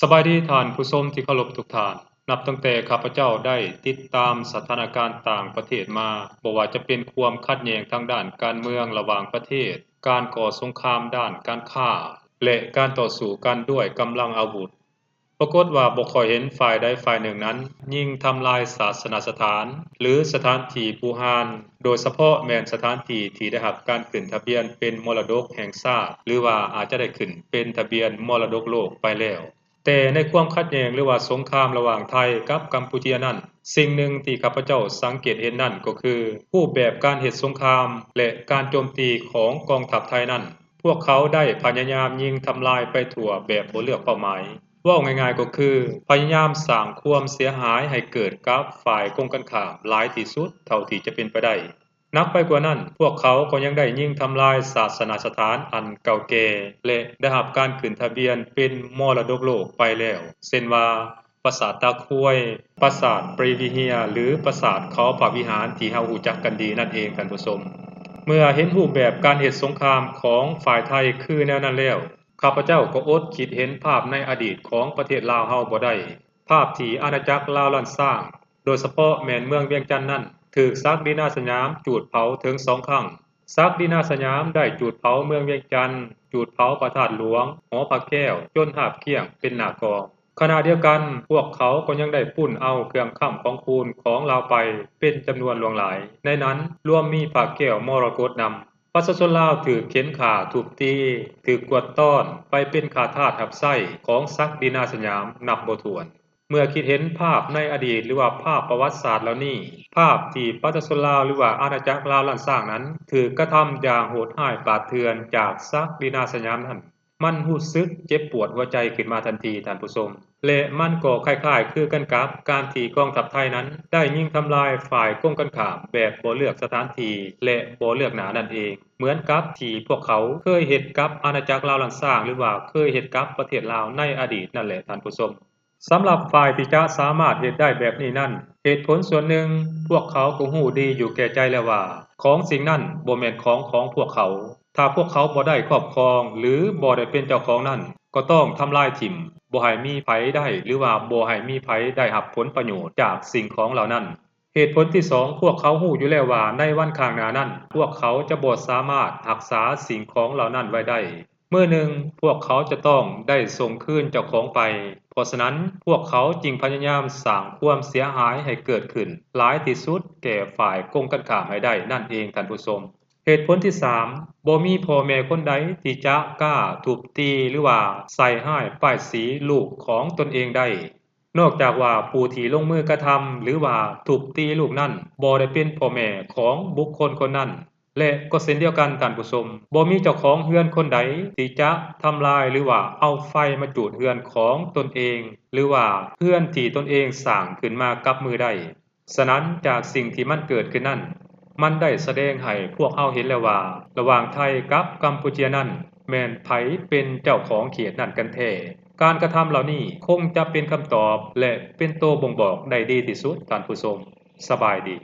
ສະບາຍດີທ່ານຜູ້ຊົມທີ່ເຄົາລົບທຸກທ່ານ. ນັບຕັ້ງແຕ່ຂ້າພະເຈົ້າໄດ້ຕິດຕາມສະຖານະການຕ່າງປະເທດມາ, ບໍ່ວ່າຈະເປັນຄວາມຂັດແຍ່ງທາງດ້ານການເມືອງລະຫວ່າງປະເທດ, ການກໍ່ສົງຄາມດ້ານການຄ້າ ແລະ ການຕໍ່ສູ້ກັນດ້ວຍກຳລັງອາວຸດ, ປາກົດວ່າບໍ່ຄ່ອຍເຫັນຝ່າຍໃດຝ່າຍໜຶ່ງນັ້ນຍິງທຳລາຍສາສະໜາສະຖານ ຫຼື ສະຖານທີ່ບູຮານ, ໂດຍສະເພາະແມ່ນສະຖານທີ່ທີ່ໄດ້ຮັບການຂຶ້ນທະບຽນເປັນມໍລະດົກແຫ່ງຊາດ ຫຼືວ່າອາດຈະໄດ້ຂຶ້ນເປັນທະບຽນມໍລະດົກໂລກໄປແລ້ວ. ແຕ່ໃນຄວາມຂັດແຍ່ງ ຫຼືວ່າສົງຄາມລະຫວ່າງໄທກັບກຳປູເຈຍນັ້ນ, ສິ່ງໜຶ່ງທີ່ຂ້າພະເຈົ້າສັງເກດເຫັນນັ້ນກໍຄື ຮູບແບບການເຮັດສົງຄາມ ແລະ ການໂຈມຕີຂອງກອງທັບໄທນັ້ນ, ພວກເຂົາໄດ້ພະຍາຍາມຍິງທຳລາຍໄປທົ່ວແບບບໍ່ເລືອກເປົ້າໝາຍ. ເວົ້າງ່າຍໆກໍຄື ພະຍາຍາມສ້າງຄວາມເສຍຫາຍໃຫ້ເກີດກັບຝ່າຍກົງກັນຂ້າມຫຼາຍທີ່ສຸດເທົ່າທີ່ຈະເປັນໄປໄດ້. ໜັກໄປກວ່ານັ້ນ, ພວກເຂົາກໍຍັງໄດ້ຍິງທຳລາຍສາສະໜາສະຖານອັນເກົ່າແກ່ ແລະ ໄດ້ຮັບການຂຶ້ນທະບຽນເປັນມໍລະດົກໂລກໄປແລ້ວ, ເຊັ່ນວ່າ ປາສາດຕາຄວາຍ, ປາສາດປຣີວິເຮຍ ຫຼື ປາສາດເຂົາພະວິຫານທີ່ເຮົາຮູ້ຈັກກັນດີນັ້ນເອງທ່ານຜູ້ຊົມ. ເມື່ອເຫັນຮູບແບບການເຮັດສົງຄາມຂອງຝ່າຍໄທຄືແນວນັ້ນແລ້ວ, ຂ້າພະເຈົ້າກໍອົດຄິດເຫັນພາບໃນອະດີດຂອງປະເທດລາວເຮົາບໍ່ໄດ້, ພາບທີ່ອານາຈັກລາວລ້ານຊ້າງ, ໂດຍສະເພາະແມ່ນເມືອງວຽງຈັນນັ້ນ, ຖືກສັກດິນາສຍາມຈູດເຜົາເຖິງສອງຄັ້ງ. ສັກດິນາສຍາມໄດ້ຈູດເຜົາເມືອງວຽງຈັນ, ຈູດເຜົາພະທາດຫຼວງ, ຫໍພະແກ້ວ, ຈົນຮາບກ້ຽງເປັນໜ້າກອງ. ຂະນະດຽວກັນ, ພວກເຂົາກໍຍັງໄດ້ປຸ້ນເອົາເຄື່ອງຄ້ຳຂອງຄູນຂອງລາວໄປເປັນຈຳນວນຫຼວງຫຼາຍ, ໃນນັ້ນລວມມີພະແກ້ວມໍລະກົດນຳ. ປະຊາຊົນລາວຖືກເຂັນຂ້າ, ທຸບຕີ, ຖືກກວດຕ້ອນໄປເປັນຂ້າທາດຮັບໃຊ້ຂອງສັກດິນາສຍາມນັບບໍ່ຖ້ວນ. ເມື່ອຄິດເຫັນພາບໃນອະດີດ ຫຼືວ່າພາບປະຫວັດສາດເຫຼົ່ານີ້, ພາບທີ່ປະຊາຊົນລາວ ຫຼືວ່າອານາຈັກລາວລ້ານຊ້າງນັ້ນ ຖືກກະທຳຢ່າງໂຫດຮ້າຍປາດເຖື່ອນຈາກສັກດິນາສຍາມນັ້ນ, ມັນຮູ້ສຶກເຈັບປວດຫົວໃຈຂຶ້ນມາທັນທີທ່ານຜູ້ຊົມ. ແລະ ມັນກໍຄ້າຍໆຄືກັນກັບການທີ່ກອງທັບໄທນັ້ນໄດ້ຍິງທຳລາຍຝ່າຍກົງກັນຂ້າມແບບບໍ່ເລືອກສະຖານທີ່ ແລະ ບໍ່ເລືອກໜ້ານັ້ນເອງ, ເໝືອນກັບທີ່ພວກເຂົາເຄີຍເຮັດກັບອານາຈັກລາວລ້ານຊ້າງ ຫຼືວ່າເຄີຍເຮັດກັບປະເທດລາວໃນອະດີດນັ້ນແຫຼະທ່ານຜູ້ຊົມ. ສຳລັບຝ່າຍທີ່ຈະສາມາດເຮັດໄດ້ແບບນີ້ນັ້ນ, ເຫດຜົນສ່ວນໜຶ່ງ, ພວກເຂົາກໍຮູ້ດີຢູ່ແກ່ໃຈແລ້ວວ່າ ຂອງສິ່ງນັ້ນບໍ່ແມ່ນຂອງຂອງພວກເຂົາ. ຖ້າພວກເຂົາບໍ່ໄດ້ຄອບຄອງ ຫຼື ບໍ່ໄດ້ເປັນເຈົ້າຂອງນັ້ນ, ກໍຕ້ອງທຳລາຍຖິ້ມ, ບໍ່ໃຫ້ມີໃຜໄດ້ ຫຼືວ່າບໍ່ໃຫ້ມີໃຜໄດ້ຮັບຜົນປະໂຫຍດຈາກສິ່ງຂອງເຫຼົ່ານັ້ນ. ເຫດຜົນທີສອງ, ພວກເຂົາຮູ້ຢູ່ແລ້ວວ່າໃນວັນຂ້າງໜ້ານັ້ນ ພວກເຂົາຈະບໍ່ສາມາດຮັກສາສິ່ງຂອງເຫຼົ່ານັ້ນໄວ້ໄດ້. ມື້ໜຶ່ງພວກເຂົາຈະຕ້ອງໄດ້ສົ່ງຄືນເຈົ້າຂອງໄປ. ເພາະສະນັ້ນ, ພວກເຂົາຈຶ່ງພະຍາຍາມສ້າງຄວາມເສຍຫາຍໃຫ້ເກີດຂຶ້ນຫຼາຍທີ່ສຸດແກ່ຝ່າຍກົງກັນຂ້າມໃຫ້ໄດ້ນັ້ນເອງທ່ານຜູ້ຊົມ. ເຫດຜົນທີສາມ, ບໍ່ມີພໍ່ແມ່ຄົນໃດທີ່ຈະກ້າທຸບຕີ ຫຼືວ່າໃສ່ຮ້າຍປ້າຍສີລູກຂອງຕົນເອງໄດ້ ນອກຈາກວ່າຜູ້ທີ່ລົງມືກະທຳ ຫຼືວ່າທຸບຕີລູກນັ້ນ ບໍ່ໄດ້ເປັນພໍ່ແມ່ຂອງບຸກຄົນຄົນນັ້ນ. ແລະ ກໍເຊັ່ນດຽວກັນທ່ານຜູ້ຊົມ, ບໍ່ມີເຈົ້າຂອງເຮືອນຄົນໃດທີ່ຈະທຳລາຍ ຫຼືວ່າເອົາໄຟມາຈູດເຮືອນຂອງຕົນເອງ ຫຼືວ່າເຮືອນທີ່ຕົນເອງສ້າງຂຶ້ນມາກັບມືໄດ້. ສະນັ້ນ, ຈາກສິ່ງທີ່ມັນເກີດຂຶ້ນນັ້ນ, ມັນໄດ້ສະແດງໃຫ້ພວກເຮົາເຫັນແລ້ວວ່າ ລະຫວ່າງໄທກັບກຳປູເຈຍນັ້ນ ແມ່ນໃຜເປັນເຈົ້າຂອງເຂດນັ້ນກັນແທ້. ການກະທຳເຫຼົ່ານີ້ຄົງຈະເປັນຄຳຕອບ ແລະ ເປັນໂຕບົ່ງບອກໄດ້ດີທີ່ສຸດທ່ານຜູ້ຊົມ. ສະບາຍດີ.